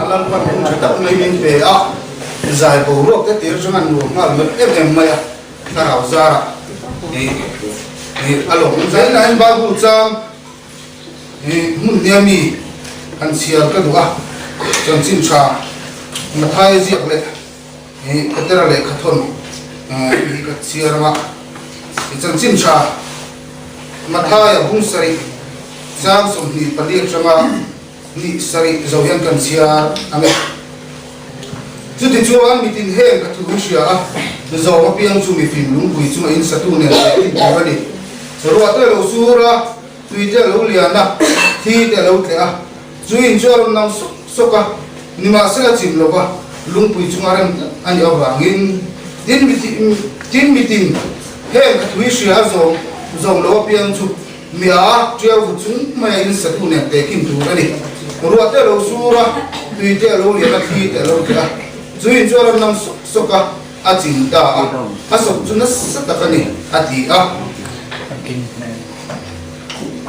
Lalpan hun tha tak mai min pe a, zai boruak te tir atanga nuam nghal melh em em mai a, thlarau zarah ih ih a lawm awm zel nain Bible chang ih hmun nia mi han chhiar ka duh a, chanchin tha Mathai ziak leh ih Petera lehkha thawn ih ka chhiar anga ih chanchin tha Mathaia bung sarih chang 24 atanga Ni sarih zo hian kan chhiar ang e. Chutichuan mitin heng ka thu hi hria a, zawng apiang chu mifim lungpui chunga in satu nen tehkhin tur a ni. Ruah te a lo sur a, tui te a lo lian a, thi te a lo tleh a, chu in chu a rawn nang sawk sawk a, nimahsela chim lova lungpui chunga rem tlat a nih avangin tin mitin tin mitin heng ka thu hi hria a, zawng zawng lo apiang chu Mia, ṭiau vut chung maia in satu nen tehkhin tur a ni. Ruah te a lo sur a, tui te a lo lian a, thli te a lo tleh a. Chu in chu a rawn lang sawk sawk a, a chim ta a, a sawk chu nasa tak a ni, a ti a.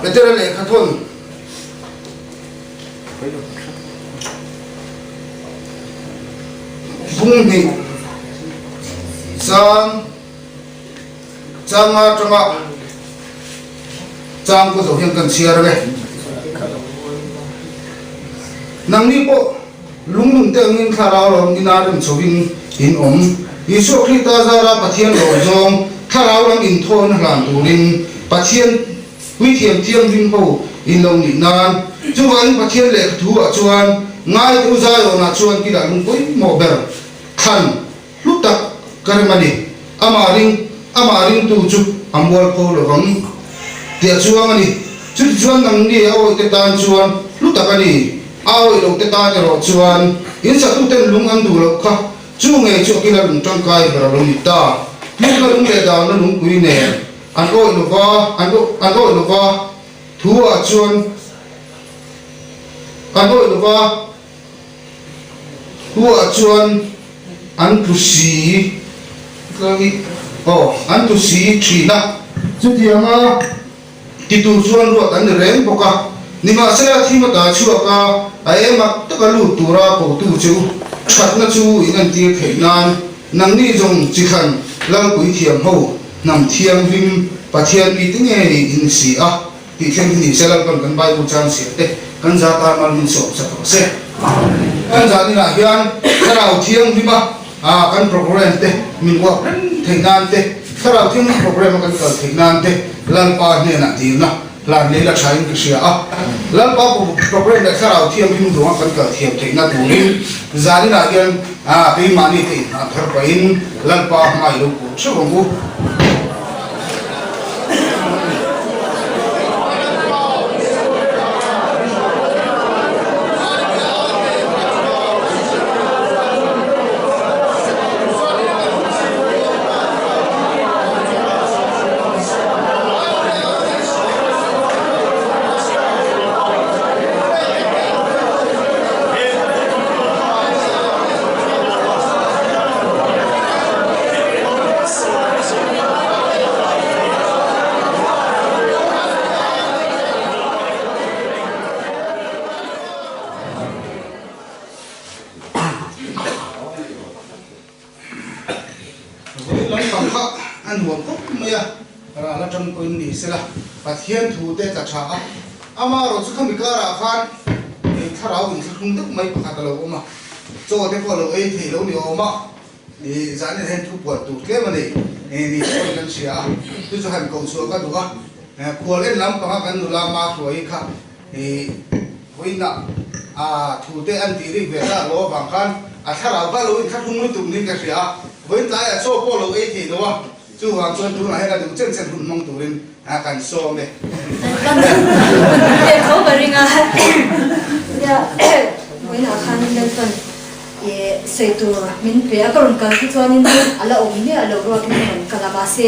Petera lehkha thawn. Bung hnih chang. Changa atanga chang pawh zo hian kan chhiar ang e. Nangni pawh lungnun te angin thlarau lam ina rem chhovin in awm. Isua Krista zara Pathian lawm zawng thlarau lam inthawn hlan turin Pathian puithiam thianghlim ho in lo nih nan. Chuvangin Pathian lehkha thu ah chuan ngaite u Zion ah chuan kilah lung pawimawh ber thlan Hlu tak ka rem a ni. Amah ring, amah ringtu chu a mual pho lo vang tih a chuang a ni. Chutichuan nangni a awih te tan chuan hlu tak a ni. A awih lo te tan erawh chuan in satuten lung an duh loh kha chu ngei chu a kila lung tangkai ber a lo ni ta. Tlukna lung leh dahna lungpui nen an awih lo va, an an awih lo va, thu ah chuan an awih lo va. Huah chuan an tlu si aw an tlu si thin a. Chutianga ti tur chuan ruat an ni reng bawk a. Nimahsela thim ata chhuak a, a eng taka lut tura kotu chu thatna chu in entir theih nan nangni zawng chi thlan Lalpui thiam ho hnam thianghlim Pathian mite ngei in ni si a. Tih thleng hi ni se Lalpan kan Bible chang siam te kan za tan mal min sawm sak rawh se. Kan zan inah hian Thlarau Thianghlima kan program te min uap reng theih nan te, Thlarau Thianghlim program a kan kal theih nan te Lalpa hnenah dilna hlan lei la tha in ka hria a. Lalpa program leh Thlarau Thianghlim duang a kan kal thiam theihna turin zan inah hian keimahni te inhah thar pahin Lalpa hma i lo kuh theuh ang u. Vawi lampang kha a nuam khawp mai a, ral atang pawhin ni sela Pathian thu te tla tha a, amaherawh chu khami karah khan thlarau inthlahrung deuh mai pakhat a lo awm a, chaw te pawh a lo ei thei lo ni awm a. I zahna hian thu puan tur tlem a nei ni pawhin kan hria a, chu chu han koh chhuah ka duh a. Khual en lampanga kan nula Mahruai kha i vawiinah a thu te an tih rik ve ta lo avang khan a thlarau kha lo inthlahrung lutuk niin ka hria a, vawiin tlaiah chaw pawh lo ei thei lo a, chuvang chuan tunah hian a duh chen chen hun hmang turin kan sawm e. Kan tho ka ring a, nia vawiinah khan Lalpan I sawi tur min pe a, ka rawn kal hi chuanin a la awm miah lo ruakin ka rawn kal a, mahse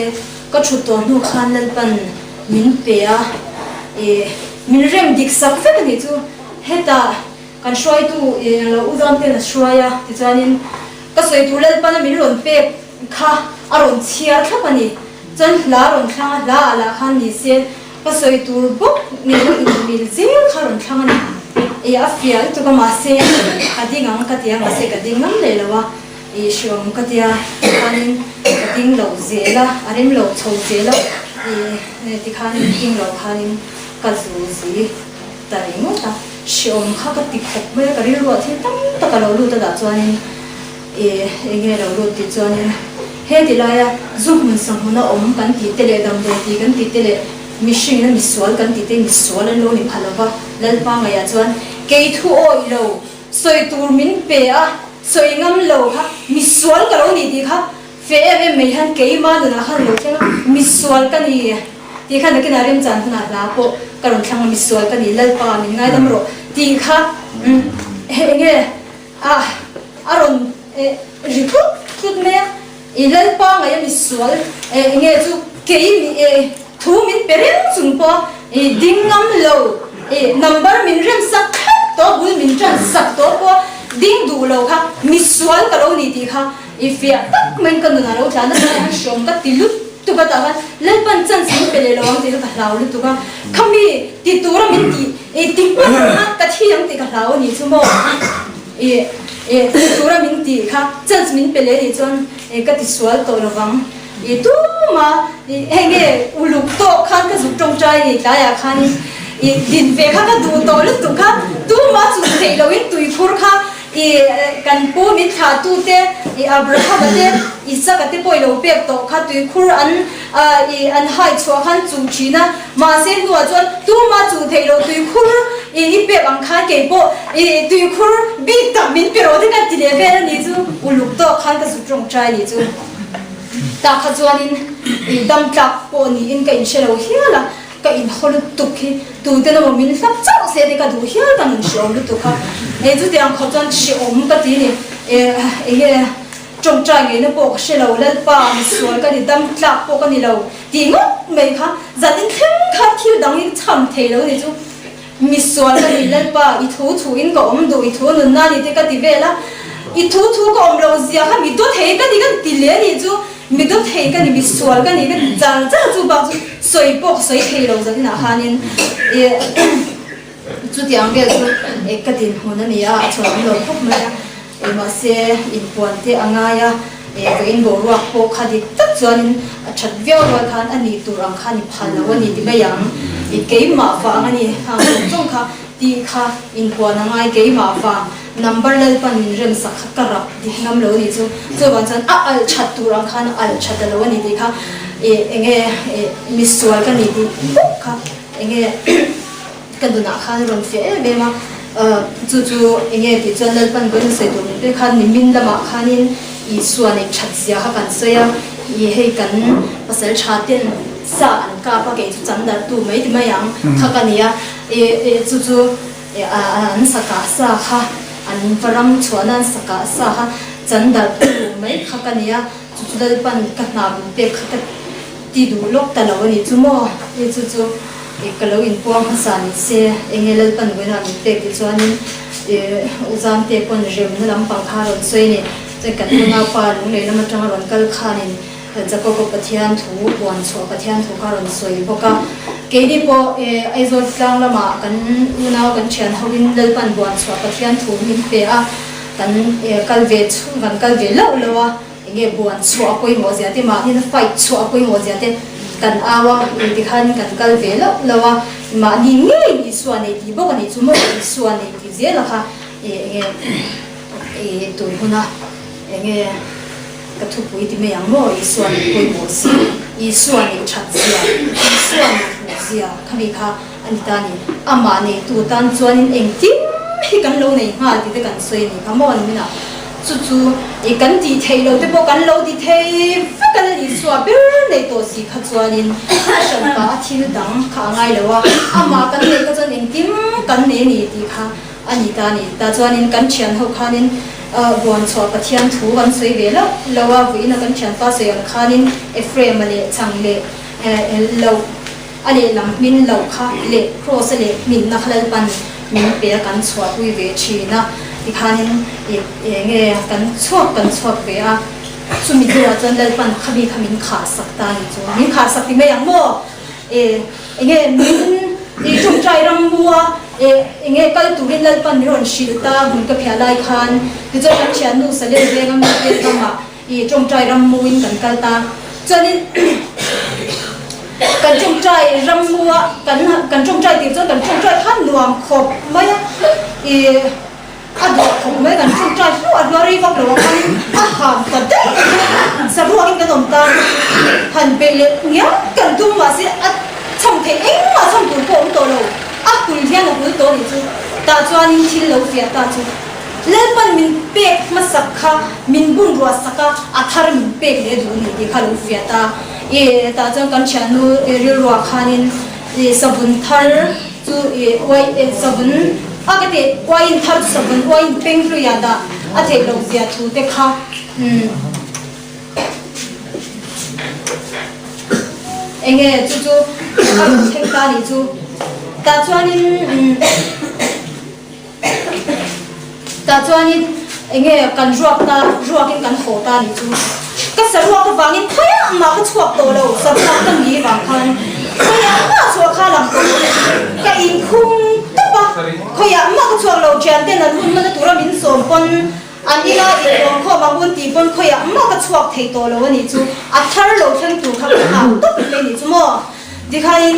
ka thut tawh hnu khan Lalpan min pe a, i min rem dik sak vek a nih chu. Hetah kan hruaitu i lo u zam ten a hruai a, tichuanin ka sawi tur Lalpan a min rawn pek kha a rawn chhiar thlap a ni. Chuan hla rawn thlang a, hla ah lah khan ni se ka sawi tur bawk nena inmil zel kha rawn thlang a ni. I a fiah lutuk a mahse ka ding ang ka ti a mahse ka ding ngam leh lo a i hreawm ka tia tikhanin ka ding lo zel a a rem lo chho zel a i tikhanin ding lo khanin ka zu zi ta ringawt a hreawm kha ka ti khawp mai a ka rilruah thil tam tak a lo lut a dah chuanin i enge lo lut tih chuanin he ti laia zu hmun sahmuna awm kan tih te leh damdawi tih kan tih te leh Mihringin a misual kan tih te misual an lo ni pha lova, Lalpa ngaihah chuan kei thu awih lo, sawi tur min pe a, sawi ngam lo kha misual ka lo ni tih kha fe em em mai hian keima nunah khan lo thleng a, misual ka ni tih kha nakinah remchan hunah hla pawh ka rawn thlang a, misual ka ni Lalpa min ngaidam rawh tih kha eng nge a a rawn ri tlut tlut mai a. I Lalpa ngaih a misual eng nge chu kei thu min pe reng chung pawh i ding ngam lo i number min rem sak thlap tawh bul min tan sak tawh pawh ding duh lo kha misual ka lo ni tih kha i fiah tak maiin ka nunah lo tlan a tunah hian hreawm ka ti lutuk a tah khan Lalpan chance min pe leh lo ang tih kha ka hlau lutuk a khami ti tura min tih i ti hman kha ka thi ang tih ka hlau a nih chu maw. I e tura min tih kha chance min pe leh nih chuan e ka ti sual tawh lovang. I tuma i hei nge uluk tawk khan ka zuk tawngtai ni tlaiah khanin i din ve kha ka duh tawh lutuk kha tuma chu theih loin tuikhur kha i kan pu min thlah tu te i Abraham-a te Isaka te pawh i lo pek tawh kha tuikhur an i an hai chhuah khan chuh thin a. Mahse hnuah chuan tuma chuh theih loh tuikhur i i pek ang khan kei pawh i tuikhur bik tak min pe rawh te kan ti leh vel a nih chu uluk tawk khan ka zut tawngtai nih chu. Tah kha chuanin i dam tlak pawh niin ka inhre lo hial a, ka inhaw lutuk hi tuten emaw min hlap chauh se te ka duh hial ka inhreawm lutuk a, hei chutiang khawp chuan hreawm ka ti ni e enge tawngtai ngeina pawh ka hre lo Lalpa misual ka ni dam tlak pawh ka ni lo. Tih ngawt mai kha zan in thleng khan thil dang hi cham thei lo ni chu misual ka ni Lalpa i thu thu in ka awm duh i thu nunna ni te ka ti vel a i thu thu ka awm lo zia kha mi daw thei ka ni ka ti leh ni chu mi daw thei ka ni misual ka ni ka ti char char chu bak chu sawi pawh ka sawi thei lo zan inah khanin i chutiang vel chu ka dinhmun a ni a a chhuah awm lo khawp mai a. Mahse, inpuan te a ngai a, ka in boruak pawh kha dik tak chuanin a that viau rual khan a nih tur ang khan i phal lo a ni ti mai ang. I keimah vang a ni, hang zawng zawng kha tih kha inpuan a ngai keimah vang, number Lalpan min rem sak kha ka rap dik ngam lo a nih chu. Chuvang chuan a alh that tur ang khan a alh that a lo a ni tih kha enge misual ka ni tih bawk kha enge. Ka nunah khan rawn fiah em em a, chu chu enge tih chuan Lalpan vawiin sawi tur min pek khan nimin lamah khanin Isua neih that zia kha kan sawi a, i hei kan pasal tha ten sa an kap a kei chu chan darh tu mai ti mai ang kha ka ni a, i chu chu an sa kah sa kha an va ram chhuahna an sa kah sa kha chan darh tu mai kha ka ni a, chu chu Lalpan ka hna min pek kha ka ti duh lawk ta lo a ni chu maw, i chu chu. Ka lo inpuang hmasa ni se, enge Lalpan vawiinah min pek tih chuanin u Zamte pawn remna lampang kha a rawn sawi a ni. Chuan kan unaupa lunglei lam atanga rawn kal khanin Jakoba Pathian thu puan chhuah Pathian thu kha a rawn sawi bawk a. Keini pawh Aizawl tlang lamah kan unau kan thian hoin Lalpan buan chhuah Pathian thu min pe a, kan kal ve chhung kan kal ve loh loh a. Enge buan chhuah a pawimawh zia te, mahni fight chhuah a pawimawh zia te kan au a, tikhan kan kal ve loh loh a, mahni ngei Isua nei tih bawk a nih chu maw, Isua nei tih zel a kha enge i tun huna enge ka thupui ti mai ang maw, Isua nei pawimawh zia, Isua nei that zia, Isua nei hmuh zia khami kha a ni ta a ni. Amah neitu tan chuanin engkim hi kan lo nei nghal tih te kan sawi a ni kha maw niminah. Chu chu i kan tih theih loh te pawh kan lo ti thei vek a, Lal Isua ber nei tawh si kha chuanin a hranpa a thil dang kha a ngai lo a, amah kan neih kha chuan engkim kan nei a ni tih kha a ni ta a ni. Tah chuanin kan thian ho khanin buan chhuah Pathian thu kan sawi ve loh loh a, vawiina kan thianpa sawi ang khanin Ephraim-a leh chhang leh loh A lehlam hmin loh kha leh Kraws a leh hminna kha Lalpan min pe a kan chhuahpui ve thin a, tikhanin i enge kan chhuak kan chhuak ve a, chumi hnuah chuan Lalpan khami kha min khah sak ta a ni chu, min khah sak ti mai ang maw? E enge min i tawngtai ram mua. Enge kal turin Lalpan min rawn hrilh ta hmun ka phiah lai khan tichuan kan thiannu Salem venga mite ramah i tawngtai ram muin kan kal ta. Chuanin kan tawngtai ram mua kan kan tawngtai tir chuan kan tawngtai khan nuam khawp mai a i a duah khawp mai kan tawngtai hluah hluah rei vak lo ang khanin a ham ta daih mai a saruakin kan awm ta han beih leh ngial kan tum mahse a chham theih engmah chham tur pawh a awm tawh lo a hul hian a hul tawh a nih chu tah chuanin thil lo fiah ta chu. Lalpan min pek hmasak kha min bun ruah sak a, a thar min pek leh duh a ni tih kha lo fiah ta. I tah chuan kan thiannu rilruah khanin i savun thar chu i uai savun a ka ti uaiin thar chu savun uaiin peng hluiah dah a theih loh zia thu te kha umm enge chu chu a rawn thleng ta a nih chu. Tah chuanin umm. Tah chuanin enge kan ruak ta, ruakin kan haw ta nih chu. Ka saruak avangin khawiah mah ka chhuak tawh lo, saruak ka ni vang khan khawiah mah chhuah kha lang tawh lo. Ka inkhung tawp a, khawiah mah ka chhuak lo, thianten an hun hmana tura min sawm pawn an ila inlawm khawm ang un tih pawn khawiah mah ka chhuak thei tawh lo a nih chu. A thar lo thleng tur kha ka nghak tawp mai nih chu maw. Tikhanin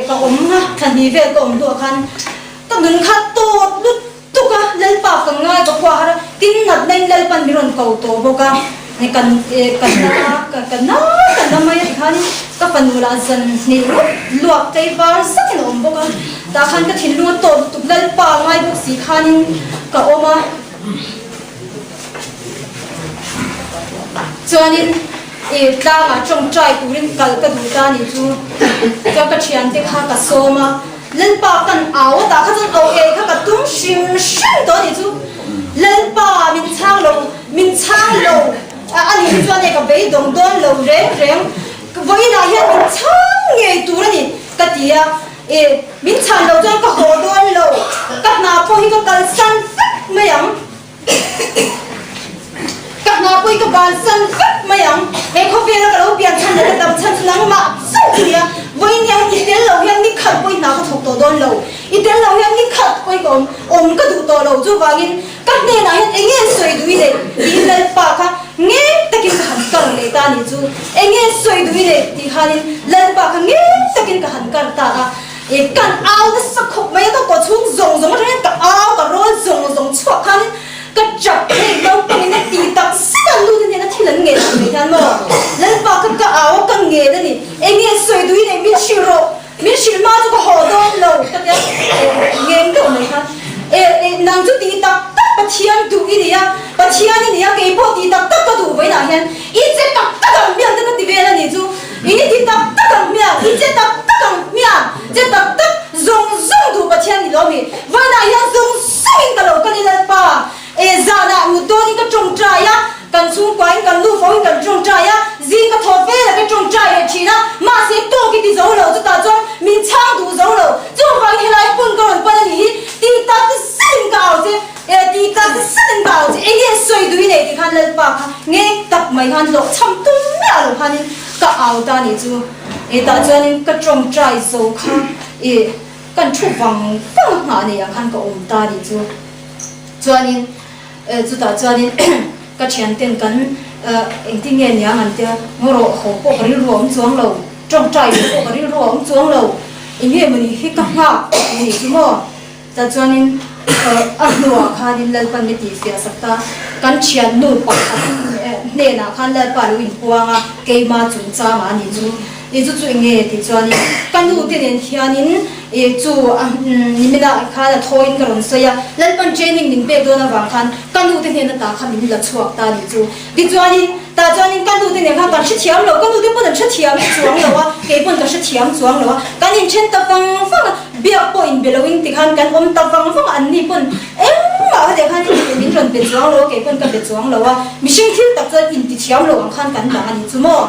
ka awm a, thla hnih vel ka awm hnuah khan Ka nun kha tawt lutuk a, Lalpa ka ngai ka khua har a, tin natna in Lalpan min rawn ko tawh bawk a, kan ka na ka na ka na mai a tikhanin ka fanu lah zan hnih ngawt luak tlaivar zakin a awm bawk a, tah khan ka thinlung a tawt lutuk Lalpa ngai bawk si khanin ka awm a. Chuanin i tlangah tawngtai turin kal ka duh ta ni chu chuan ka thiante kha ka sawm a, Lalpa kan au a tah kha chuan au ei kha ka tum hrim hrim tawh a nih chu. Lalpa min chhang lo, min chhang lo a nih hi chuan hei ka beidawng dawn lo reng reng, vawiinah hian min chhang ngei tur a ni ka ti a, e min chhan lo chuan ka haw dawn lo, ka hna pawh hi ka kalsan vek mai ang. Ka hna pawh hi ka bansan vek mai ang. He khawvela ka lo pian chhan leh ka dam chhan chu nangmah chauh i nia. Vawiin hian i tel lo hian ni khat pawh i hna ka thawk tawh dawn lo. I tel lo hian ni khat pawh i ka awm awm ka duh tawh lo. Chuvangin ka hnenah hian eng nge sawi duh i neih tiin Lalpa kha ngeng takin ka han kar leh ta a nih chu. Eng nge sawi duh i neih tih khanin Lalpa kha ngeng takin ka han kar ta a. I kan au nasa khawp mai a, ka kaw chhung zawng zawng atang hian ka au, ka rawl zawng zawng chhuak khanin ka chap hei naupangin a ti tak zet a, nu te hnena thil an ngen ang mai hian maw Lalpa kha ka au a, ka ngen a ni, enge sawi duhin eng min hrilh rawh, min hrilh hma chu ka haw dawn lo ka tia ngen deuh mai khan e e nang chu ti tak tak Pathian duh i ni a, Pathian i ni a, keipawh ti tak tak ka duh vawiinah hian i che tak tak ang hmiang te ka ti vel a ni chu. I ti tak tak ang hmiang, i che tak tak ang hmiang, che tak tak zawng zawng duh Pathian ni lo mi? Vawiinah hian zawng zawngin ka lo kal i Lalpa, e zanah mut dawnin ka tawngtai a, kan chhungkuain kan nu foin kan tawngtai a, zing ka thaw velah ka tawngtai leh thin a, mahse tawk i ti zo lo, chutah chuan min chhang duh zo lo, chuvangin helai hmun ka rawn pan a nih hi, ti tak zetin ka au che, e ti tak zetin ka au che, enge sawi duh i nei ti khan Lalpa kha ngeng tak mai khan hlawhchham tum miah lo khanin, Ka au ta nih chu e tah chuanin ka tawngtai zo kha e kan thu vang vang a nghah nei ah khan ka awm ta nih chu chuanin e chutah chuanin ka thian ten kan engtin nge niang an tia ngaw rawh haw pawh ka rilru a awm chuang lo tawngtai ve pawh ka rilru a awm chuang lo eng nge mawni hi ka nghak nih chu maw. Tah chuanin a hnuah khanin Lalpan mi tihfiah sak ta, kan thiannu pakhat hnenah khan Lalpa lo inpuang a, keima chungchangah a nih chu. I chu chu eng nge tih chuanin ka nu te nen hianin i chu niminah khan a thawiin ka rawn sawi a, Lalpan training min pek dawn avang khan ka nu te hnen ata kha min la chhuak ta a nih chu. Tichuanin tah chuanin ka nu te nen khan kan hrethiam lo, ka nu te pawn an hrethiam chuang lo a, kei pawn ka hrethiam chuang lo a, kan inthen ta vang vang a. Biak pawh in be lo in tikhan kan awm ta vang vang a, anni pawn engmah kha teh khan min rawn be chuang lo a, kei pawn ka be chuang lo a, mihring thil tak chuan inti thiam lo ang khan kan lang a ni chu maw?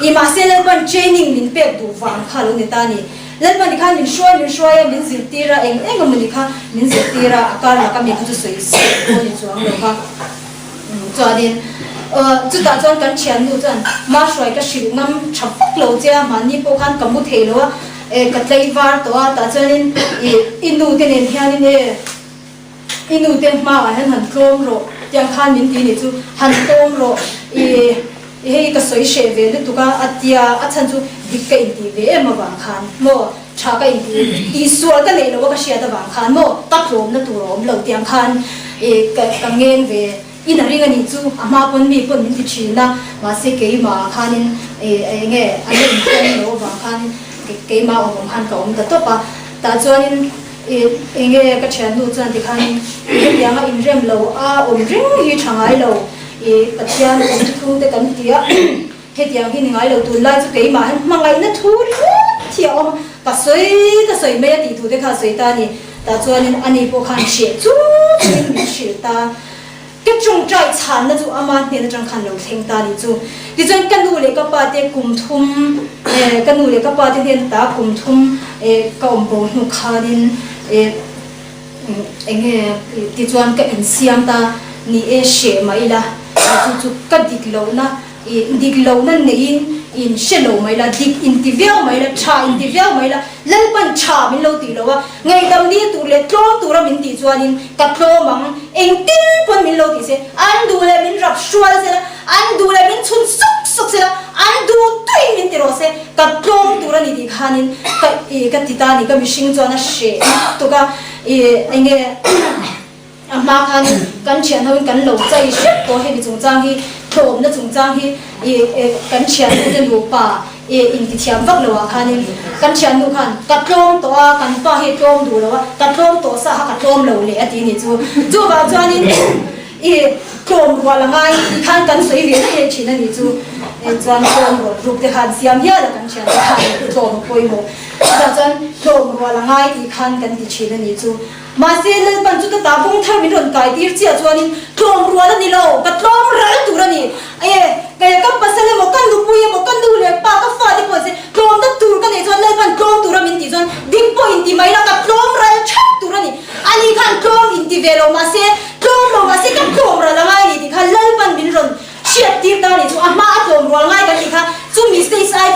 I mahse Lalpan training min pek duh vang kha lo ni ta a ni. Lalpan tikhan min hruai min hruai a, min zirtir a, eng eng emaw ni kha min zirtir a, a kar laka mi kha chu sawi sawi pawh ni chuang lo kha. Chuanin chutah chuan kan thiannu chuan ma hruai ka hrilh ngam tha vak lo che a, mahni pawh khan ka mu thei lo a. e ka tlaivar tawh a, tah chuanin i i nu te nen hianin e i nu te hmaah hian han tlawm rawh tiang khan min ti nih chu, han tlawm rawh i hei ka sawi hreh ve lutuk a a tia, a chhan chu dik ka intih ve em avang khan maw tha ka intih tihsual ka neih loh a ka hriat avang khan maw ka tlawmna tur a awm lo tiang khan i ka ka ngen ve. In a ring a nih chu a hma pawn mi pawn min ti thin a, mahse keimah ah khanin eng nge an la infiam loh avang khan keimah awm ang khan ka awm ta tawp a. Tah chuanin eng nge ka thiannu chuan tikhanin hetianga inrem lo a awm reng hi tha ngai lo, i Pathian awm thu te kan ti a, hetiang hi ni ngai lo tunlai chu keimah hian hmangaihna thu ringawt hi a awm a, ka sawi ka sawi mai a tih thu te kha a sawi ta a ni. Tah chuanin ani pawh khan hreh chung chungin min hrilh ta. Ka tawngtai chhanna chu ama hnen atang khan lo thleng ta nih chu. Tichuan ka nu leh ka pa te kum thum eh ka nu leh ka pa te hnen ta kum thum eh ka awm bo hnu khanin eh enge tichuan ka insiam ta ni e hreh mah ila chu chu ka dik lohna I dik lohna neiin in hre lo mai la, dik inti viau mai la, tha inti viau mai la, Lalpan tha min lo tih lo a, ngaihdam dil tur leh tlawm tura min tih chuanin ka tlawm ang, engtin pawn min lo tih se, an duh leh min rap hrual se la, an duh leh min chhun suk suk se la, an duh tuiin min ti rawh se, ka tlawm tur a ni tih khanin ka i ka ti ta a ni, ka mihring chuan a hreh lutuk a, i enge. A hma khan kan thian hoin kan lo chai hrep tawh hemi chungchang hi tlawmna chungchang hi i kan thiannu te nupa i intithiam vak lo ah khanin kan thiannu khan ka tlawm tawh a kan pa hi tlawm duh lo a ka tlawm tawh sa kha ka tlawm lo leh a ti nih chu chuvang chuanin i tlawm rual a ngai ti khan kan sawi ve daih thin a nih chu chuan tlawm rual ruk te khan siam hial a kan thiante khan tlawm a pawimawh chutah chuan tlawm rual a ngai tih khan kan ti thin a nih chu. Mahse, Lalpan chu ka ta kawng thar min rawn kai tir chiah chuanin tlawm rual a ni lo, ka tlawm ral tur a ni. E, kei ka pasal emaw, ka nupui emaw, ka nu leh pa, ka fate pawh se tlawmna tur ka neih chuan Lalpan tlawm tura min tih chuan ding pawh inti mai la, ka tlawm ral that tur a ni. Ani khan tlawm inti ve lo mahse, tlawm lo mahse ka tlawm ral a ngai a ni tih kha Lalpan min rawn hriat tir ta a ni chu. A hma a tlawm rual ngai kan tih kha chumi stage ai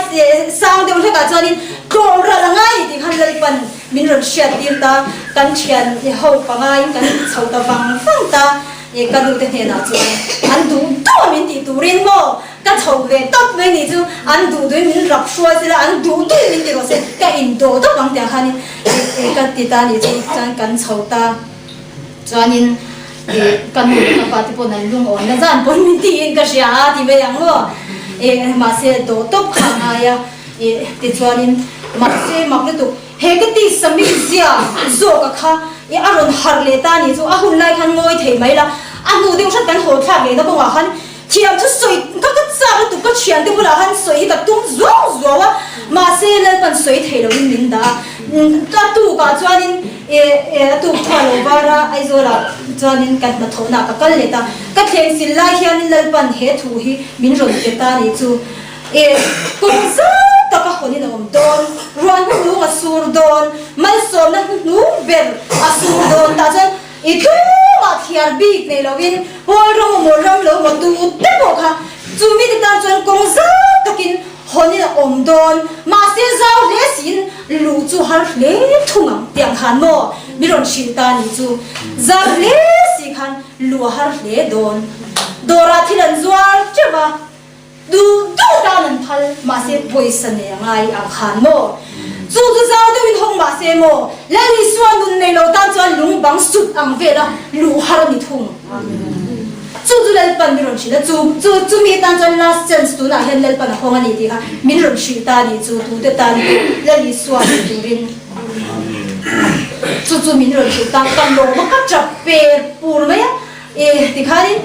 sang deuh hlekah chuanin tlawm ral a ngai a ni tih khan Lalpan Min rawn hriat tir ta, kan thian ho pangaiin kan chho ta vang vang ta, e ka nu te hnenah chuan an duh duh a min tih turin maw ka chho ve tawp mai ni chu, an duh duhin min rap hruai sela, an duh duhin min ti rawh se, ka indawh dawp ang tiang khanin e ka ti ta ni chu, chuan kan chho ta, chuanin e ka nu leh ka pa te pawn an lungawn na zan pawn min tiin ka hria a ti mai ang maw, e mahse dawh tawp kha a ngai a. I tichuanin, mahse mak lutuk, he ka tisa mizia zawka kha i a rawn harh leh ta ni chu a hun lai khan ngawi thei mai la, a hnu deuh hrat kan haw thlak lehna kawngah khan thiam chu sawi ka ka chak lutuk, ka thiante bulah khan sawi hi ka tum zuau zuau a, mahse Lalpan sawi thei loin min dah a, a tukah chuanin e a tuk thua lo var a, Aizawlah chuanin ka hnathawhnaah ka kal leh ta, ka thleng sil lai hianin Lalpan he thu hi min rawn pe ta ni chu. E, kawng zau tak a hawnin a awm dawn, ruah hnuhnung a sur dawn, malsawmna hnuhnung ber a sur dawn tah chuan i tlumah thiar bik nei loin pawl ram emaw ram lo emaw tu te pawh kha chu mite tan chuan kawng zau takin hawnin a awm dawn, mahse zau hle siin luh chu har hle thung ang tiang khan maw mi rawn hrilh ta nih chu, zau hle si khan luh a har hle dawn, dawrah thil an zuar teuh va. Duh duh tan an phal, mahse pawisa nei a ngai ang khan maw? Chu chu zau deuhin hawng mahse maw? Lal Isua nun nei lo tan chuan lung bang sut ang vela luh har a ni thung. Chu chu Lalpan min rawn hrilh a, chu chu chumi tan chuan last chance tunah hian Lalpan a hawng a ni tih kha min rawn hrilh ta a nih chu, tute tan pawh Lal Isua ni turin chu chu min rawn hrilh ta, ka lawm a, ka tap per pur mai a. E, tikhanin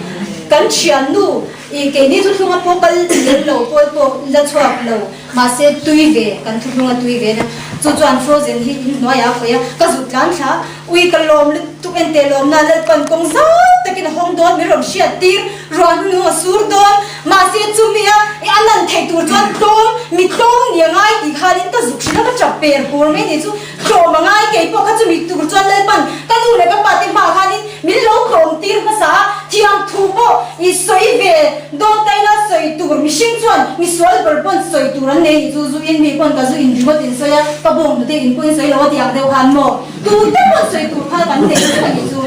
kan thiannu i keini thuthlunga pawh kal lem lo pawl pawh la chhuak lo, mahse tui ve, kan thuthlunga tui ve na chu chuan Frozen hi in hnuaiah a khawih a, ka zut tlan thla, ui ka lawm lutuk enteh lawmna Lalpan kawng zau takin a hawng dawn min rawn hriat tir, ruah hnuhnung a sur dawn, mahse chumi a i a nan theih tur chuan tlawm, mi tlawm ni a ngai tih khanin ka zuk hrilh a, ka tap per pur mai ni chu tlawm a ngai, keipawh kha chumi tur chuan Lalpan ka nu leh ka pa te hmaah khanin Min lo tlawm tir hmasa a, thiam thu pawh i sawi ve dawn taina sawi tur. mihring chuan misual ber pawn sawi tur an nei nih chu zu in mi pawn ka zu in ringawt in sawi a, ka bawng hnute in pawhin sawi lo a tih ang deuh khan maw tu te pawn sawi tur kha kan nei vek a nih chu.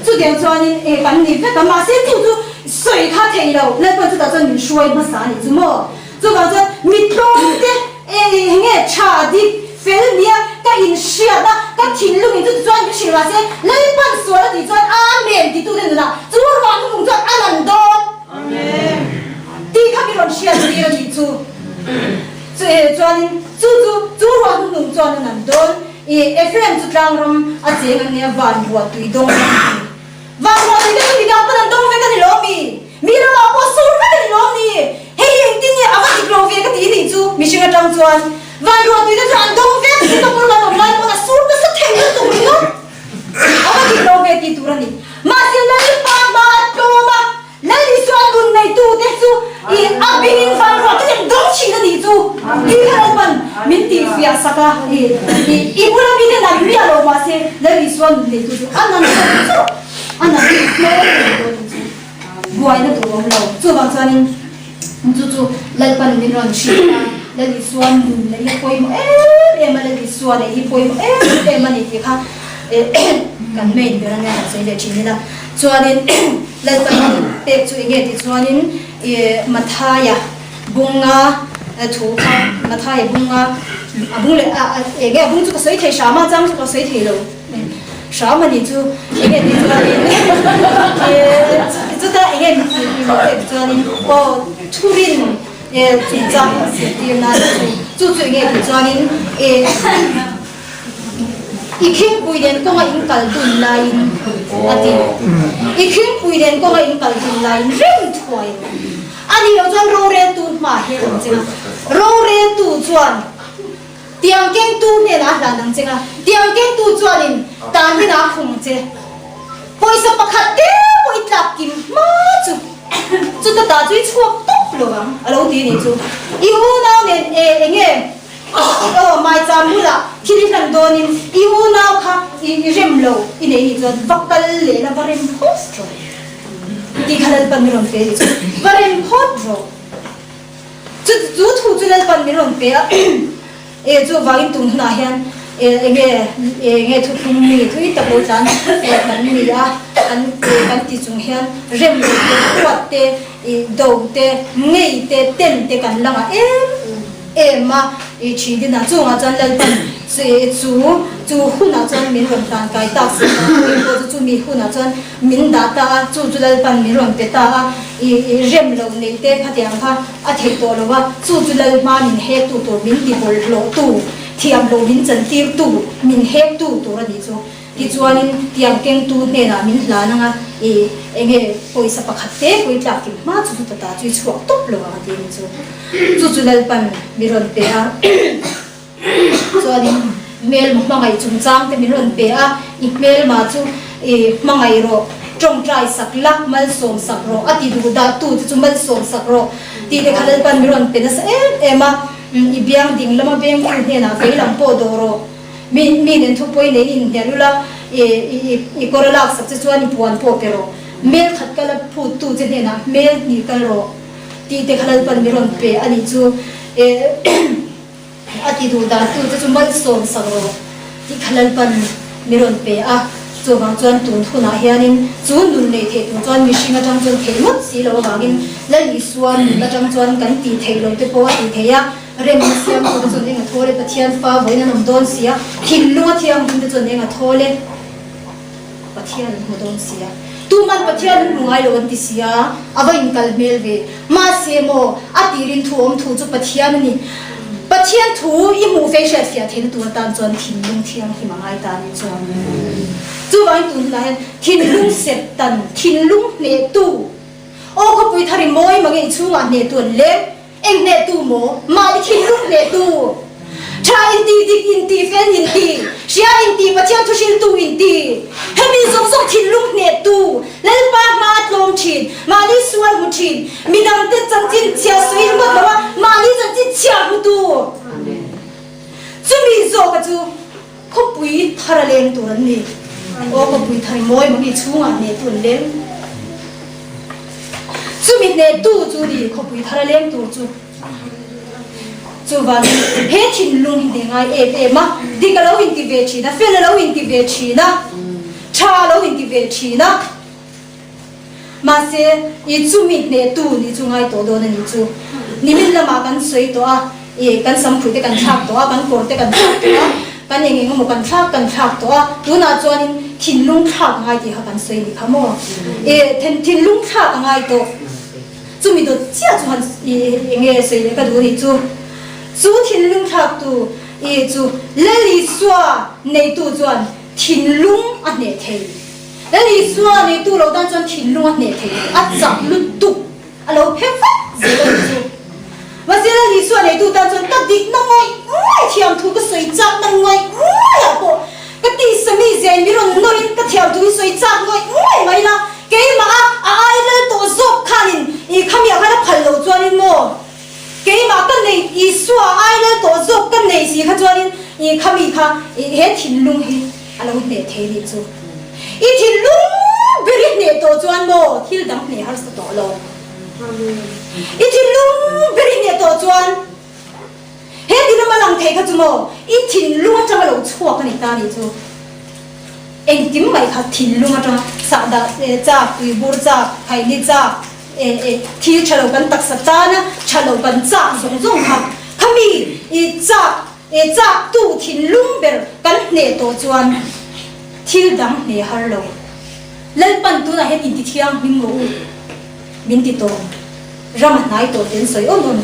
Chutiang chuanin e kan ni vek a, mahse chu chu sawi kha thei lo, Lalpa chutah chuan min hruai hmasa a nih chu maw. Chuvang chuan mi tlawmte eng nge tha dik fel nia ka inhriat a, ka thinlung in chuti chuan min hrilh mahse Lalpan sual a tih chuan Amen titute nunah chu ruah hnung chuan a lan dawn tih kha mi rawn hriat tir a nih chu. Chu e chuanin chu chu chu ruah hnung chuan a lan dawn. I Ephraim chu tlangram a cheng an nia van ruah tui dawng ram a ni. Vanruah tui te chu midang pawn an dawng vek a ni lawm mi? Mi ramah pawh sur vek a ni lawm ni? Hei hi engtin nge a va dik lo ve ka ti nih chu mihring atang chuan vanruah tui te chu an dawng vek Singapore kan awm lai pawn a sur nasa thei lutuk ringawt a va dik lo ve tih tur a ni. Mahse Lalpa hma a tlawm a, Lal Isua nun neitu te chu i a bingin vanruah te an dawng thin a nih chu tih kha Lalpan min tihfiah sak a, i i bula mite nan miah lo mahse Lal Isua nun neitu chu a nan chauh chauh a nan hlawm thei dawn chu buaina tur awm lo. Chuvang chuanin chu chu Lalpan min rawn hrilh a, Lal Isua nun neih hi pawimawh em em a, Lal Isua neih hi pawimawh em em a ni tih kha kan main ber ania han sawi leh thin ila. Chuanin Lalpan pek chu enge tih chuanin i Mathaia bunga thu kha Mathaia bunga a bung leh a enge a bung chu ka sawi thei hram a chang chu ka sawi thei lo hram a ni chu enge tih chuanin chuta enge pek chuanin aw thurin chungchang zirtir nan chu chu chu enge tih chuanin i I khingpui nen kawnga in kal dun laiin a ti. I khingpui nen kawnga in kal dun laiin reng thuai rawh. A nih loh chuan roreltu hma hi a awm cheng a. Roreltu chuan tiang kengtu hnenah a hlan ang cheng a. Tiang kengtu chuanin tan hinah a khung ang che. Pawisa pakhat te pawh i tlak kim hma chu chuta ta chu i chhuak tawp lo ang a lo ti a nih chu. I unau nen e enge? Aw, maicham bulah thil i hlan dawnin i unau kha i rem lo i nei nih chuan va kal leh la, va rem phawt rawh tih kha Lalpan min rawn pe nih chu, va rem phawt rawh. Chu chu thu chu Lalpan min rawn pe a, e chuvangin tun hunah hian e enge enge thuthlung mi thui tak lo tlan kan ni a, kan kan ti chung hian rem lo te, huat te, i do te, ngei te, ten te kan lang a em. Em a, i thi dinah chungah chuan Lalpan chu chu hunah chuan min rawn tan kai tak si a, eng pawh chu chumi hunah chuan min dah ta a, chu chu Lalpan min rawn pe ta a, i rem lo neih te khatiang kha a theih tawh lo a, chu chu Lalhma min hektu tur, min ti bawlhhlawhtu, thiam lo min chantirtu, min hektu tur a nih chu. Tichuanin tiang kengtu hnenah min hlan ang a, i enge pawisa pakhat te pawh i tlak kim hma chu chuta ta chu i chhuak tawp lo ang a ti ni chu. Chu chu Lalpan mi rawn pe a, chuanin hmelma hmangaih chungchang te min rawn pe a, i hmelma chu i hmangaih rawh, tawngtai sak la, malsawm sak rawh, a ti duh dah tu te chu malsawm sak rawh tih te kha Lalpan mi rawn pe nasa em em a, i biang ding lama bengtu hnenah vei lam pawh dawh rawh. Mi mi nen thupawi nei in hnial ula, i i kawr a laksak che chuan i puan pawh pe rawh. Hmel khat kal a phut tu che hnenah hmel hnih kal rawh tih te kha Lalpan mi rawn pe a nih chu. E a ti duh dan tu che chu malsawm sak rawh tih kha Lalpan mi rawn pe a. Chuvang chuan tun hunah hianin chu nun nei theih tur chuan mihring atang chuan theih ngawt si lo avangin Lal Isua nun atang chuan kan tih theih lo te pawh a tih theih a. Remna siamtu te chuan eng a thawl e, Pathian fa vawiin an awm dawn si a, thinlunga thianghlim te chuan eng a thawl e, Pathian an hmu dawn si a. Tuman Pathian an hmu ngai lo an ti si a, a va inkal hmel ve. Mahse maw, a tirin thu awm thu chu Pathian a ni. Pathian thu i hmuh fei hriatfiah theihna tur atan chuan thinlung thianghlim a ngai ta a nih chuan. Chuvangin tun hunah hian thinlung sep tan, thinlung hnehtu, aw khawpui thar i mawi mange i chhungah hnehtu an leng. Eng hnehtu maw? Mahni thinlung hnehtu, tha inti, dik inti, fel inti, hria inti, Pathian thuhriltu inti, hemi zawng zawng thinlung hnehtu, Lalpa hma tlawm thin, mahni sual hmu thin, midangte chanchin chhia sawi ringawt lo a, mahni chanchin chhia hmutu. Chumi zawka chu khawpui thar a leng tur an ni. Aw khawpui thar i mawi mawni chhungah hnehtu an leng. Chumi hnehtu chu ni khawpui thar a leng tur chu. Chuvangin he thinlung hi hneh ngai em em a, dik a lo inti ve thin a, fel a lo inti ve thin a, tha a lo inti ve thin a. Mahse, i chumi hnehtu nih chu ngai tawh dawn a nih chu. Nimin lamah kan sawi tawh a, i kan samkhuih te kan thlak tawh a, kan kawr te kan thlak tawh a, kan eng eng emaw kan thlak kan thlak tawh a, tunah chuanin thinlung thlak a ngai tih kha kan sawi a nih kha maw? I thinlung thlak a ngai tawh. Chumi dawt chiah chu han i eng nge sawi leh ka duh a nih chu. Chu thinlung thlaktu i chu Lal Isua neitu chuan thinlung a hneh thei. Lal Isua neitu lo tan chuan thinlung a hneh thei a chak lutuk a lo phe vat zel a nih chu. Mahse Lal Isua neitu tan chuan ka dikna ngawih ngawih thiam thu ka sawi chakna ngawih ngawih ah pawh ka tisa mi zia in mi rawn nawr in ka thiam thu hi sawi chak ngawih ngawih mai la keimah a a ai lal tawh zawk khanin i khami ah khan a phal lo chuanin maw keimah ka nei Isua a ai lal tawh zawk ka nei si kha chuanin i khami kha i he thinlung hi A lo hneh thei nih chu. I thinlung ber i hneh tawh chuan maw thil dang hneh harsa tawh lo. I thinlung ber i hneh tawh chuan he ti lama lang thei kha chu maw i thinlung atanga lo chhuak a ni ta nih chu. Engkim mai kha thinlung atanga sahdah chak, tuibur chak, khaini chak, thil tha lo kan taksa tana tha lo kan chak zawng zawng kha khami i chak E chak tu thinlung ber kan hneh tawh chuan thil dang hneh har lo. Lalpan tunah hian inti thianghlim rawh u min ti tawh. Ram a hnai tawh ten sawi awn awn.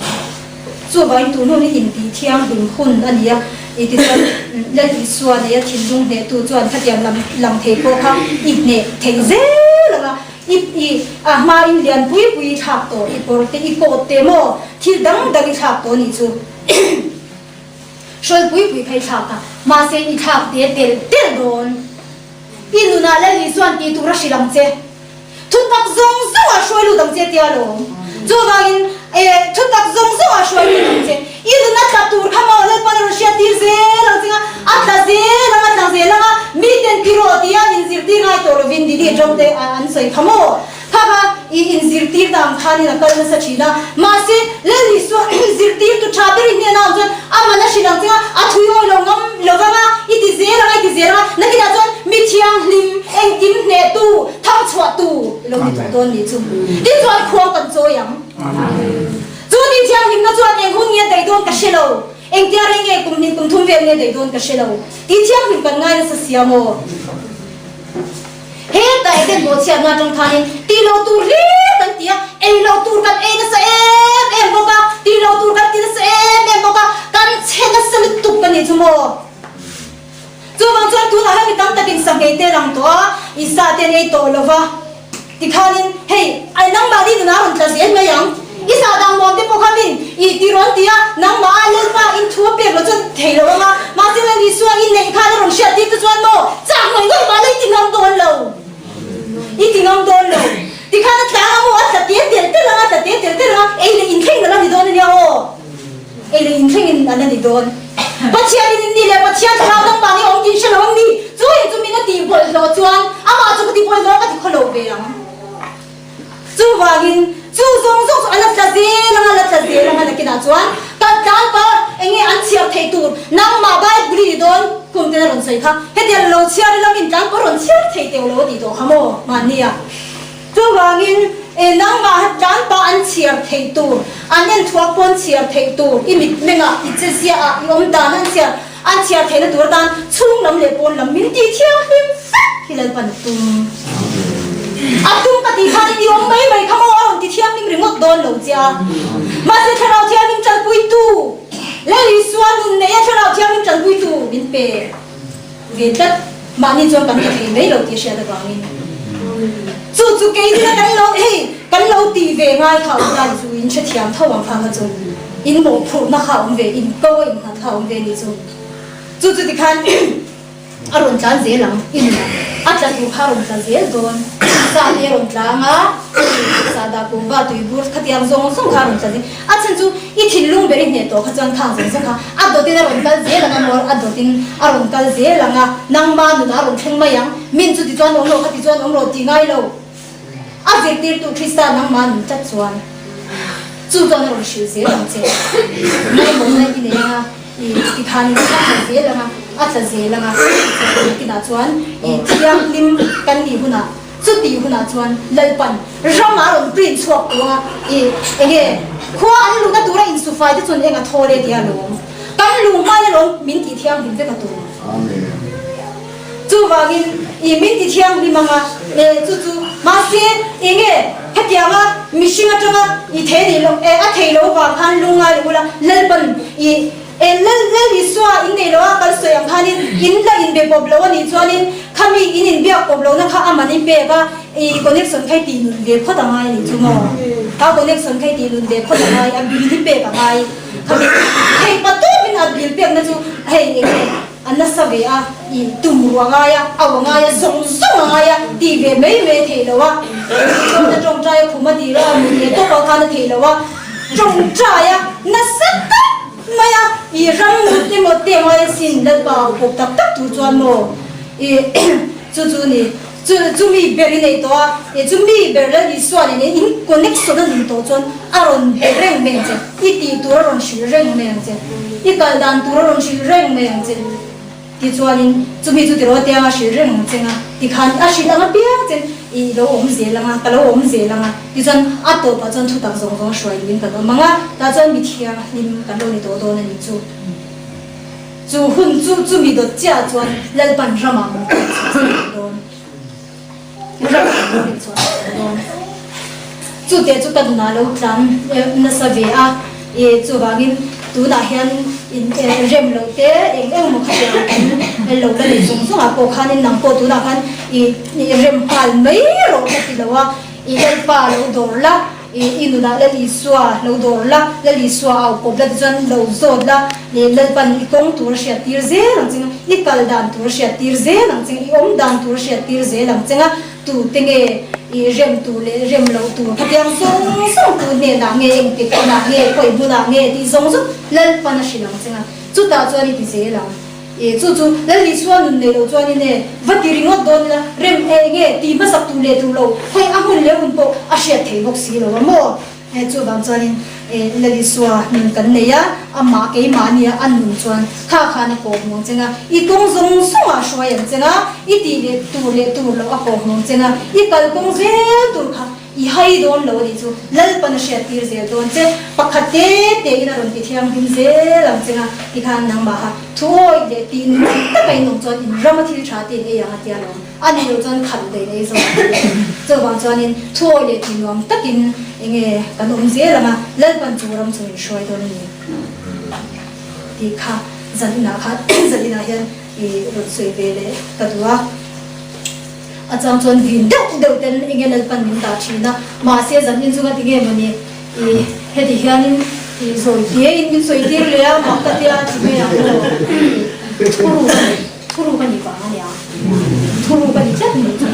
Chuvangin tun hun hi inti thianghlim hun a ni a, i ti chuan Lal Isua neia thinlung hneh tu chuan khatiang lam lang thei pawh kha i hneh thei zel ang a, i i a hmain lian pui pui i thlak tawh, i kawr te i coat te maw thil dang dang i thlak tawh a nih chu. Hrual pui pui kha i thlak a, mahse i thlak te tel tel dawn. I nunah Lal Isua'n tih tur a hrilh ang che. Thutak zawng zawngah hruai lut ang che tia lawm. Chuvangin e thutak zawng zawngah hruai lut ang che. I nun a tla tur kha maw Lalpan a rawn hriat tir zel ang chinga, a tla zel ang a tla zel ang a, miten ti rawh tia inzirtir ngai tawh lovin Didi Ṭawngte an sawi kha maw. Kha kha i inzirtir ta ang khanin a kal nasa thin a, mahse Lal Isua zirtirtu tha ber i hnenah awm chuan a man a hrilh ang che a, a thui awi lo ngam lo vang a, i ti zel ang a, i ti zel ang a, nakinah chuan mi thianghlim, engkim hnehtu, thangchhuahtu i lo ni tawh dawn nih chu. Tichuan khuang kan chawi ang. Chu ni thianghlimna chuan eng hun nge daih dawn ka hre lo, engtia rei nge kum hnih kum thum vel nge daih dawn ka hre lo, tih thianghlim kan ngai nasa sia maw? Heta Eden bawhchhiatna atang khanin tih loh tur hlir kan ti a, ei loh tur kan ei nasa em em bawk a, tih loh tur kan ti nasa em em bawk a, kan chhe nasa lutuk ka nih chu maw? Chuvang chuan tunah hian mi tam takin sangei te lang tawh a, Isa te an ei tawh lo va, tikhanin hei ai nangmahni nunah a rawn tla zel mai ang, I sahdah muam te pawh kha min i ti rawn ti a, nangmah a Lalpa in thu a pek loh chuan thei lo ang a, mahse Lal Isua in neih khan a rawn hriat tir te chuan maw chak ngawih ngawih mah la i ti ngam dawn lo, i ti ngam dawn lo. Tikhan a tlang a maw a tla te tel tel ang a, tla te tel tel ang a, ei leh inthleng in a la ni dawn a nia aw, ei leh inthleng in a la ni dawn. Pathian in ni leh Pathian thlarau nangmah nih a awm tih hre lo ang ni, chu in chu min a tih bawlhhlawh chuan amah chu ka ti bawlhhlawh ka ti khaw lo ve ang. Chuvangin, chu zawng zawng chu a la tla zel ang a, la tla zel ang a nakinah chuan kan tlan pah eng nge an chhiar theih tur nangmah Bible i ni dawn kum ten a rawn sawi kha, hetiang lo chhiar ila min tlan pawh rawn chhiar thei teuh lo a tih tawh kha maw mahnia. Chuvangin, e nangmah tlan pah an chhiar theih tur, an en thuak pawn chhiar theih tur, i mitmengah, i cheziaah, i awm dan an chhiar an chhiar theihna tur atan chhung lam leh pawn lam min tih thianghlim vek hi Lalpan a tum. A tum ka tih khanin i awm mai mai kha maw a rawn ti thianghlim ringawt dawn lo che a. Mahse Thlarau Thianghlim tanpuitu, Lal Isua nun neia Thlarau Thianghlim tanpuitu min pe ve tlat. Mahni chuan kan ti thei mai lo tih hriat avangin chu chu keini kan lo hei kan lo tih ve ngai kha awm lai chu in hrethiam tho ang kha kha chu in mawhphurhna kha awm ve in ko a innghat kha awm ve ni chu chu chu tikhan a rawn tlan zel ang in a tla tur kha a rawn tla zel dawn sa te a rawn tlang a sahdah kuhva tuibur khatiang zawng zawng kha a rawn tla zel a chhan chu I thinlung ber i hneh tawh kha chuan khang zawng zawng kha a dawtin a rawn kal zel ang a maw, a dawtin a rawn kal zel ang a, nangma nunah a rawn thleng mai ang, min chu tichuan awm rawh kha tichuan awm rawh tih ngai lo. A zirtirtu Krista nangmah nun tlat chuan chu chuan a rawn hrilh zel ang che. Ngaimawhna i nei anga i tikhanin a tla zel anga, a tla zel anga nakinah chuan i thianghlim kan nih hunah chutih hunah chuan Lalpan rama a rawn print chhuak tawh anga i enge khua an luhna tura insufai te chuan eng a thawl e tia lawm. Kan luh hmain alawm min tih thianghlim vek a tur. Chuvangin i min ti thianghlim anga e chu chu mahse enge hetianga mihring atanga i thei nei lo e a thei lo vang khan lungngai lo ula Lalpan i e Lal Lal Isua in nei lo a kan sawi ang khanin in la inbe pawp lo anih chuanin khami in inbiak pawp lohna kha a man i pek a i connection kha i tih nun ve phawt angai anih chu maw kha connection kha i tih nun ve phawt angai a bill i pek angai khami hei patawpin a bill pekna chu hei enge A nasa ve a, i tum ruah ngai a, au a ngai a, zawng zawng a ngai a, ti ve mai mai thei lo a. Chuan a tawngtai a khum a tir a, mut leh tawp ah khan a thei lo a, tawngtai a nasa tak mai a, i ram mut emaw te ngai a sin Lalpa au pawp tak tak tur chuan maw i chu chu ni. Chu chu mi ber i nei tawh a, e chu mi ber Lal Isua nen in in connection a nun tawh chuan a rawn be reng mai ang che, i tih tur a rawn hrilh reng mai ang che, i kal dan tur a rawn hrilh reng mai ang che. Tichuanin chumi chu tiraw tianga hrilh reng ang che nga, tikhan a hrilh ang apiang chen i lo awm zel ang a, ka lo awm zel ang a, tichuan a tawpah chuan thutak zawng zawng hruai duhin kan awm ang a, tah chuan mi thianghlim kan lo ni tawh dawn a nih chu. Chu hun chu chumi dawt chiah chuan Lalpan ramah maw ka inchhuah sak tawh dawn? Ramah maw ka inchhuah sak tawh dawn? Chute chu ka nunah lo tlan nasa ve a, e chuvangin tunah hian in rem loh te eng eng maw khatiang kan lo la nei zawng zawngah pawh khanin nang pawh tunah khan i rem nghal mai rawh ka ti lo a, i Lalpa lo dawr la. I nunah Lal Isua lo dawr la, Lal Isua au pawp la tichuan lo zawt la, leh Lalpan i kawng tur a hriat tir zel ang cheng a, i kal dan tur a hriat tir zel ang cheng a, i awm dan tur a hriat tir zel ang cheng a, tute nge i rem tur leh rem loh tur khatiang zawng zawng tu hnenah nge, engtik hunah nge, khawi hmunah nge tih zawng zawng Lalpan a hrilh ang cheng a, chutah chuan i ti zel ang. E chu chu Lal Isua nun nei lo chuanin e va ti ringawt dawn ila rem e enge ti hmasak tur leh tur lo hei a hmun leh hun pawh a hriat thei bawk si lo a maw? E chuvang chuanin e Lal Isua nun kan nei a, amah keimah ania a nun chuan kha khan a kawh hmuang cheng a, i kawng zawng zawngah hruai ang cheng a, i tih leh tur leh tur loh a kawh hmuang cheng a, i kalkawng zel tur kha I hai dawn lo a nih chu Lalpan a hriat tir zel dawn che, pakhat te te in a rawn ti thianghlim zel ang che nga, tikhan nangmah kha thuawih leh tih nun dik taka in awm chuan in rama thil tha te in ei ang a tia lo, a nih loh chuan khalh daih ei zawk ang che. Chuvang chuanin thuawih leh tih nuam takin enge kan awm zel ang a, Lalpan chu ram chu min hruai dawn a ni tih kha zan inah khan zan inah hian i rawn sawi ve leh ka duh a. A chang chuan vin deuh deuh ten enge Lalpan min dah thin a, mahse zan in chunga tinge mawni i heti hianin i zawi tia in min sawi tir leh a, mak ka tia ti mai ang aw. Thuru ka ni, thuru ka ni vang ania, thuru ka ni tlat ni chu.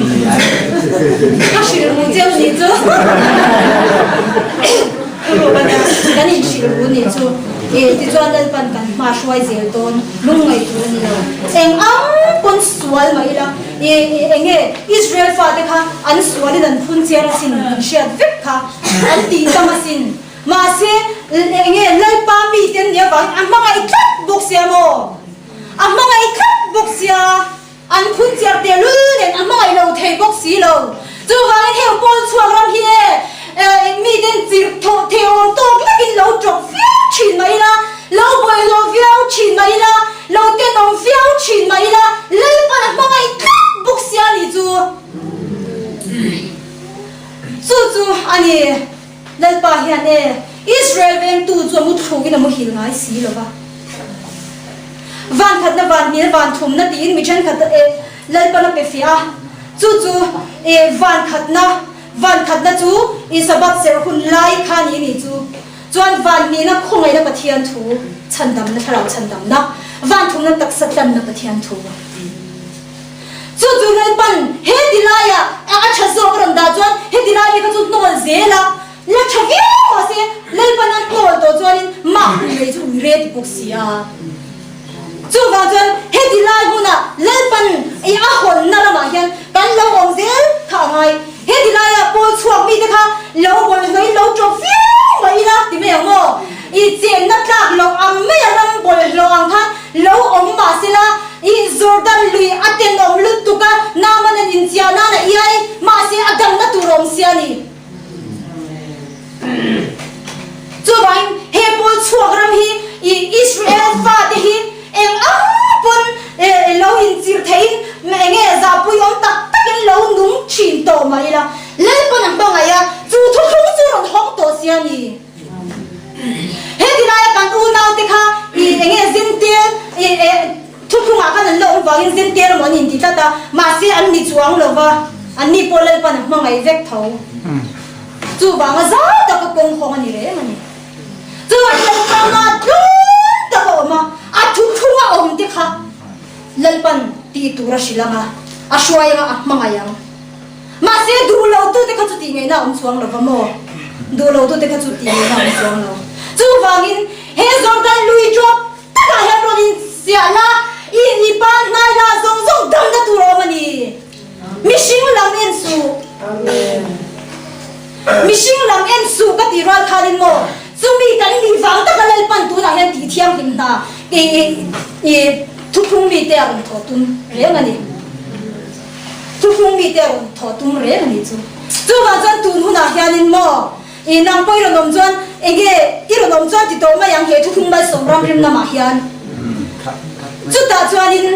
Ka hrilh ru cheu ni chu. Thuru ka nia, kan inhrilh ru ni chu. E tichuan Lalpan kan hma hruai zel dawn lungngaih tur a ni lo. Eng ang pawn sual mah ila. I enge Israel fate kha an sualin an phun chiar asin an hriat vek kha an tih tam asin. Mahse enge Lalpa mite an nih avangin a hmangaih tlat bawk sia maw? A hmangaih tlat bawk sia. An phun chiar tehlul nen a hmangaih lo thei bawk si lo. Chuvangin heng pawl chhuak ram hi e miten chirh thawh thei awm tawk lekin lo tawp viau thin mah ila, lo bawihhlawh viau thin mah ila, lo tenawm viau thin mah ila, Lalpan a hmangaih tlat bawk sia ni chu. Chu chu a ni, Lalpa hian e Israel vengtu chu a mu thlukin a muhil ngai si lo va. Van khatna van hmel van thumna tiin mi thenkhat e Lalpan a pe fiah a. Chu chu e van khatna van khatna chu i Sabbath serh hun lai kha ni ni chu. Chuan van hnihna khawngaihna Pathian thu chhandamna thlarau chhandamna van thumna taksa tlanna Pathian thu. Chu chu Lalpan he ti laia a tha zawk a rawn dah chuan heti lai hi kha chu hnawl zel a la tha viau mahse Lalpan a hnawl tawh chuanin mah hun mai chu ui re ti bawk si a. Chuvang chuan heti lai hmunah Lalpan i a hawnna ramah hian kan lo awm zel kha a ngai. Heti laia Paul chhuak. si a ni. Chuvangin he pawl chhuak ram hi i Israel fate hi eng ang pawn lo inchir theihin eng nge zahpui awm tak takin lo nung thin tawh mah ila Lalpawn a hmangaih a, chu thuthlung chu rawn hawng tawh si a ni. Heti laia kan unaute kha i eng nge zintir i thuthlungah khan an la awm vangin zintir emaw an inti tlat a, mahse an ni chuang lo va, anni pawh Lalpawn a hmangaih vek tho. Chuvanga zau taka kawng hawng a ni reng a ni. Chuan Lalpanga tlum tak a awm a, a thuthlunga awm te kha Lalpan tih tur a hrilh ang a, a hruai ang a, a hmangaih ang. Mahse duh lo tute kha chu tih ngaihna a awm chuang lo va maw? Duh lo tute kha chu tih ngaihna a awm chuang lo. Chuvangin he Jordan lui ṭawp takah hian rawn insiah la, i i pa hnai la zawng zawng damna tur a awm a ni. Mihring lam en suh. Mihring lam en suh ka tih rual khanin maw chumi kan nih vang taka Lalpan tunah hian tih thianghlim hna i i thuthlung mite a rawn thawh tum reng a ni. Thuthlung mite a rawn thawh tum reng a ni chu. Chuvang chuan tun hunah hianin maw i nang pawh i rawn awm chuan enge i rawn awm chuan ti tawh mai ang he thuthlung malsawm ramrim lamah hian. Chutah chuanin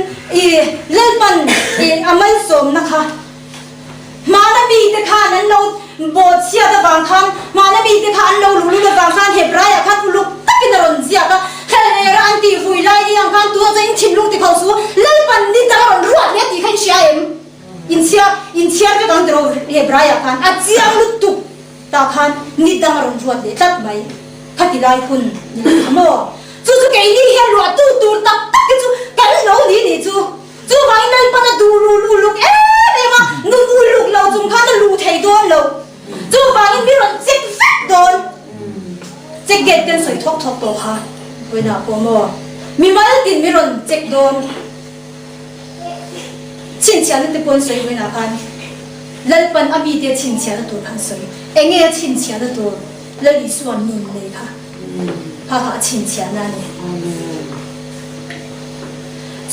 i Lalpan i a malsawmna kha hmana mite khan an lo bawhchhiat avang khan, hmana mite kha an lo luhlul avang khan Hebraiah khan uluk takin a rawn ziak a, Thlalera an tih vui lai ni ang khan tunah chuan in thinlung ti kho su, Lalpan ni dang a rawn ruat hle tih kha in hria em? Inchhiar inchhiar vek ang tiraw Hebraiah khan a chiang lutuk. Tah khan ni dang a rawn ruat leh tlat mai. Khati lai hun ni lo kha maw? Chu chu keini hian ruahtu tur tak tak te chu kan lo ni nih chu. Chuvangin Lalpan a duh lul uluk em em a, nun uluk lo chung khan a luh thei dawn lo. Chuvangin mi rawn check vek dawn. Check gate ten sawi thawk thawk tawh kha vawiinah pawh maw? Mimal tin mi rawn check dawn. Chhinchhiahna te pawh an sawi vawiinah khan Lalpan a mite chhinchhiahna tur kha an sawi. Enge a chhinchhiahna tur? Lal Isua'n nun nei kha kha kha a chhinchhiahna a ni.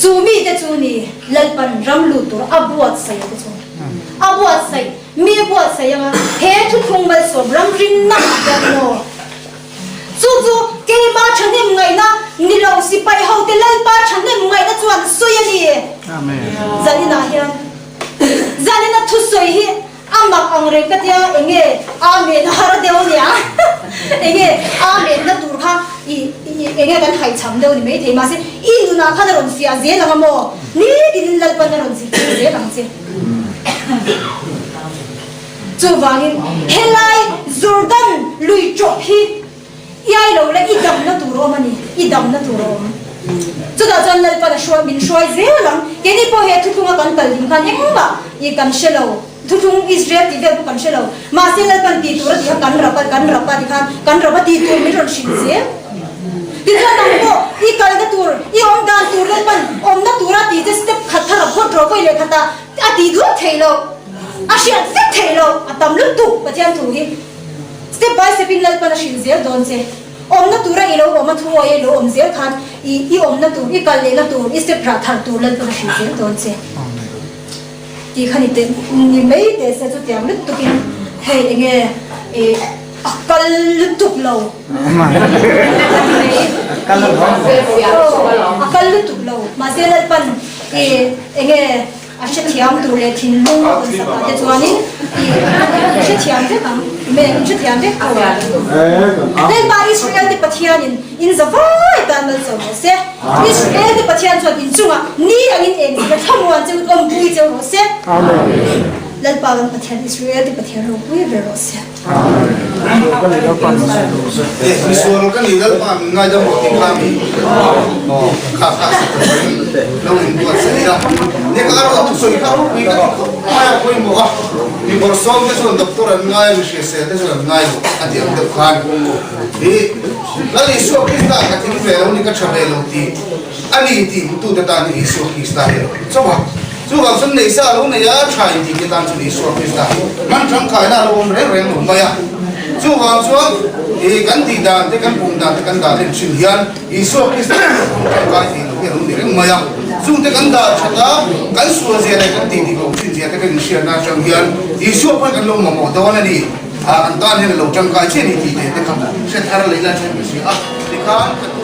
Chu mite chu ni Lalpan ram lut tur a buatsaih te chu a buatsaih, mi a buatsaih anga he thuthlung malsawm ram rinna ah hian maw? Chu chu keima thahnem ngaihna ni lo sipai hote Lalpa thahnem ngaihna chuan sawi a ni. Zaninah hian Zanina thusawi hi a mak ang reng ka tia enge Amen a har deuh ania enge Amen na tur kha i enge kan haihcham deuh ni maithei mahse i nunah khan a rawn fiah zel ang a maw nitinin Lalpan a rawn zirtir zel ang che. Chuvangin, helai Jordan lui ṭawp hi iai lo la i damna tur a awm a ni, i damna tur a awm. Chutah chuan Lalpan a hruai, min hruai zel ang. Keini pawh he thuthlunga kan kal ding khan engmah i kan hre lo, thuthlung Israel tih vel pawh kan hre lo. Mahse Lalpan tih tur a tih kha kan rap a, kan rap a ti khan kan rap a tih tur min rawn hrilh zel. Tichuan nang pawh i kalna tur, i awm dan tur Lalpan awmna tura tih che step khat kha rap phawt rawh vawi leh khatah a tih duh theih loh. A hriat vek theih loh, a tam lutuk Pathian thu hi. Step by step in Lalpan a hrilh zel dawn che. Awmna tura i lo awm a thu aia i lo awm zel khan i i awmna tur, i kal lehna tur, i step rah thar tur Lalpan a hrilh zel dawn che. Tih kha ni teh ni mai teh se chutiang lutuk in hei enge i a kal lutuk lo a ti mai. A kal lutuk lo mahse Lalpan i enge A hrethiam tur leh thinlung a rawn sakah te chuanin i hrethiam vek ang, me in hrethiam vek tawh ang. Lalpa Israel te Pathianin in za vai tan malsawm rawh se. Israel te Pathian chuan in chungah ni angin eng zir a thlamuan cheu awmpui cheu rawh se. Lalpa kan Pathian Israel te Pathian ropui ber rawh se. Misual ka ni Lalpa min ngaidam rawh tih kha mi kha kha sa ta mai lo in buat sa ila ne ka ro thu sawi kha ropui ka ti khawp mai a pawimawh a mi bawrhsawm te chuan doctor an ngai a mi hriasel te chuan an ngai lo a ti ang deuh khan hi Lal Isua Krista ka tling ve lo ni ka tha ve lo tih a ni tih hmutute tan hi Isua Krista hi a lo ti chauh a. Chuvang chuan neih sa lo nei a, tha intih te tan chuan Isua Krista hman tangkaina a lo awm reng reng lo mai a. Chuvang chuan i kan tih dan te, kan pum dan te kan dah len thin hian Isua Krista hi kan hmang tangkai thei lo. hi a lo ni reng mai a. Chungte kan dah that a, kan sual zia leh kan tih dik loh thin zia te kan inhriatna atang hian Isua pawhin kan lo mamawh dawn a ni. Kan tan hian a lo tangkai chiah a ni tih leh te kha hre thar leh ila then ka hria a, tikhan ka.